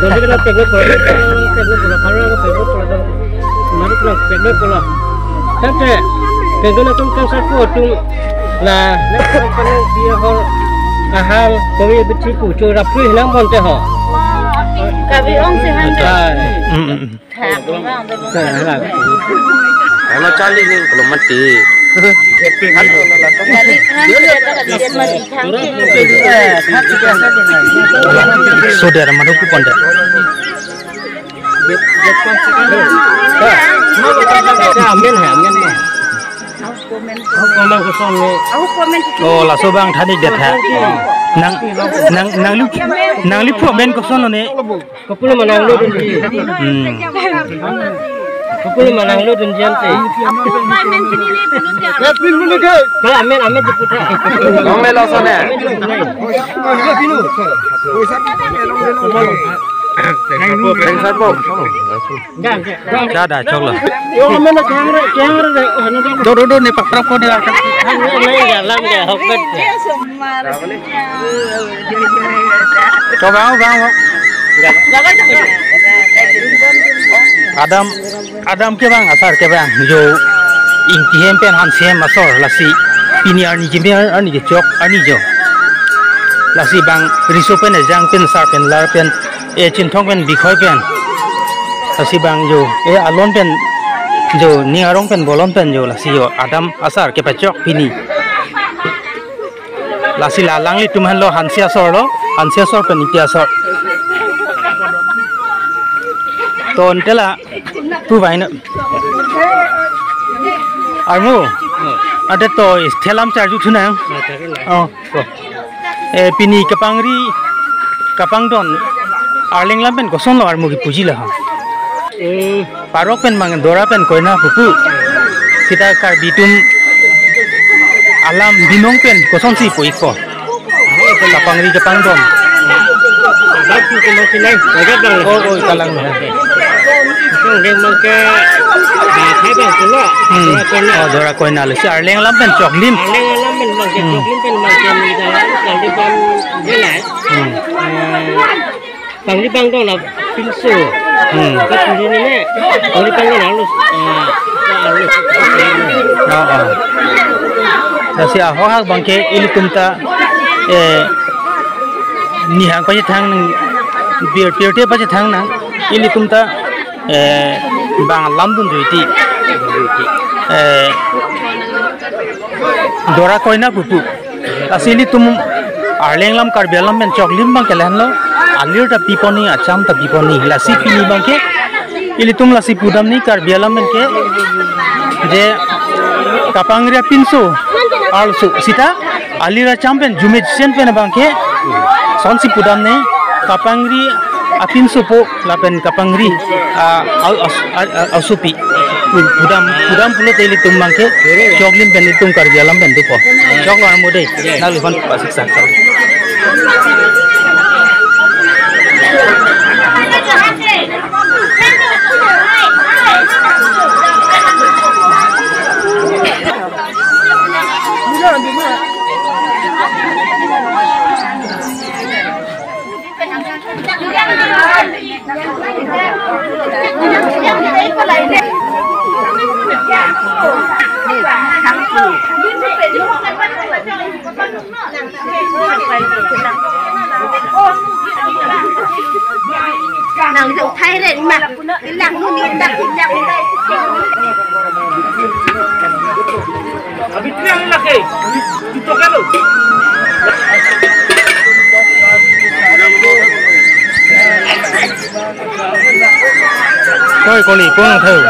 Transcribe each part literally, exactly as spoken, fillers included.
Jodi kena pekno pura, pekno pura, pura pekno pura, mari kena pekno pura. Tangte, pekno atum kangsarpo atum la, na kena pekno dia hor ahal, kami bethi kucho rapri hinang bonte ho. Kabi ong si han. Ai. Hmm, hmm, hmm. Thak, bang, bang. Thak. Ano charli ni, kalau mati. Charli kan, dia tak ada dia mati. Thak. So dia ada maduk pun dah. Amen, amen. Aku komen kosong lo. Aku komen. Oh, laso bang thadik det ha. Nang, nang, nangli, nangli komen kosong lo ne. Kopilo ma nanglodunji. Hmm. Kopilo ma nanglodunji ante. Kalau amen, amen jeput ha. Nong melo sone. Amen jeput nai. Teng sarpo. Enggak, enggak. Kada choklo. Yo, amen na kang re, kang re, re. Do, do, do, ne paprap ko ne. Amen na jalan de, hokpet. Chobang, bang, bang. Adam, Adam kevang asar kevang jo ingti hem pen hansi hem asor lasi pini arni jimi arni kechok arni jo. Lasi bang riso pen ejang pen sar pen lar pen e chinthong pen bikhoi pen. Lasi bang jo e alon pen jo ning arong pen bolon pen jo lasi jo Adam asar kepachok pini. Lasi la alanglitum henlo hansi asor lo, hansi asor pen ingti asor. Ton tela tu vaina. Armu. Ade to is thelam charju thunang. Oh, ko. Eh, pini kapangri kapangdon arleng lam pen kosonlo armu kipuji la ha. Hmm. Parok pen mang dora pen koina pupu. Sita Karbi atum alam binong pen kosonsi pu iko. Kapangri kapangdon. Oh, oh, kalang. Kong deng mang ke, ah, khai bang pulo. Hmm. Dora koina. Oh, dora koina le. Si arleng lam pen choklim. Arleng lam pen mang ke, hmm, choklim pen mang ke, mang ke, mang ke, mang ke, mang ke. Hmm. Eh, Pangri pangdon la pinso. Hmm. Ka puri ni ne. Pangri pangdon la lus. Ah, lus. Ah, ah. Lasi ahok hak bang ke ilitum ta, eh, nihang pachethang nang, pir, pirthe pachethang nang, ilitum ta, eh, bang lamdun juiti. Eh, dora koina pupu. Lasi ilitum arleng lam Karbi alam pen choklim bang ke lahenlo, alir ta piponi, acham ta piponi. Lasi pini bang ke ilitum lasi pudam ni Karbi alam pen ke je kapangri apinso arloso sita alir acham pen jumesen pen bang ke sonsi pudam ni kapangri apinso po lapen kapangri, ah, al-, as-, ah, ah, asopi. Pudam, pudam pulote ilitum bang ke choklim pen ilitum Karbi alam pen dopo. Choklo armu de. Nanglihon pasik sak. Nang jok thai re ma. Ilang nu ni, ilang, ilang. Abi triang lake. Tutok alo. Koi koli pon thau.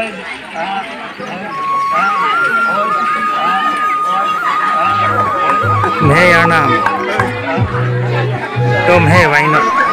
Tum he arnam. Tum he, why not?